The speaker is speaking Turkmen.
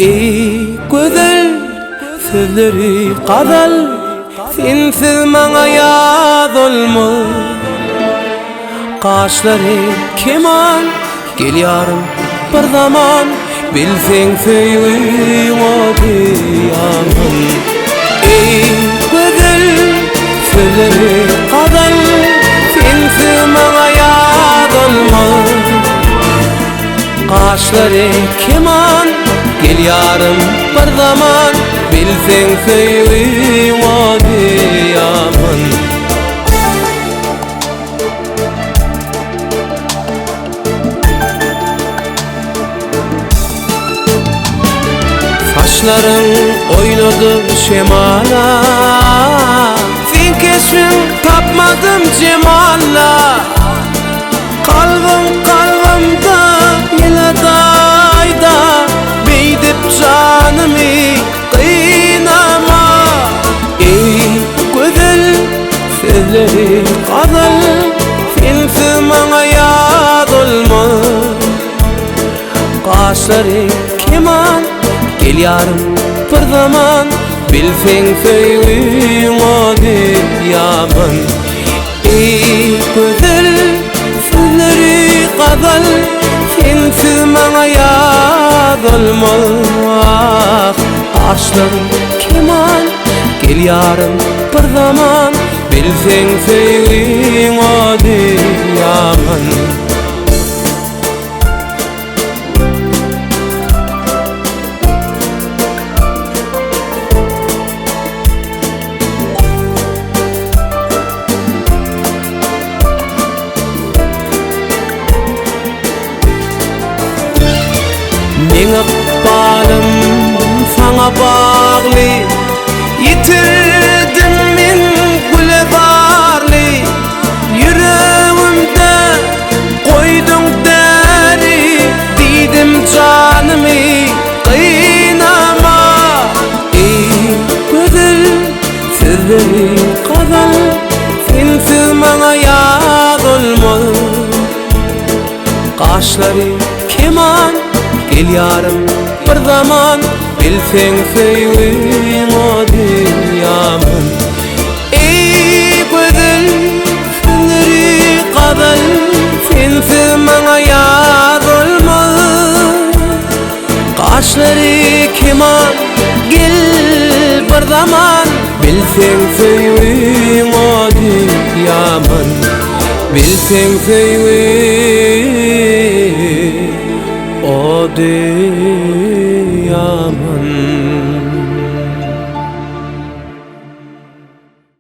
Eý gözel sözleri gazal Sensiz maňa ýaz olmaz Gaşlary keman Gel ýarym bir zaman Bilseň söýgiň ody ýangyn Eý gözel sözleri gazal Sensiz maňa ýaz olmaz Gaşlary keman Gel ýarym bir zaman Bilseň söýgiň ody ýangyn Saçlaryň oýnady şemala Seň keşbiň tapmadym jemala Kalbyň kalbymda ýyladaýda Beýdip janymy gynama Eý gözel sözleri gazal Sensiz maňa ýaz olmaz Gaşlary keman Gel ýarym bir zaman Bilseň söýgiň ody ýaman Eý gözel sözleri gazal Sensiz maňa ýaz olmaz Ah gaşlaryň keman Gel ýarym bir zaman Bilseň söýgiň ody ýaman. Meň ykbalym saňa bagly Ýitirdim men güle barly Ýüregimde goýduň däri Diýdim janymy gynama Eý gözel sözleri gazal Sensiz maňa ýaz olmaz Gaşlary keman Gel ýarym bir zaman Bilseň söýgiň ody ýaman Eý gözel sözleri gazal Sensiz maňa ýaz olmaz Gaşlary keman Gel bir zaman Bilseň söýgiň ody ýaman Bilseň söýgiň ody.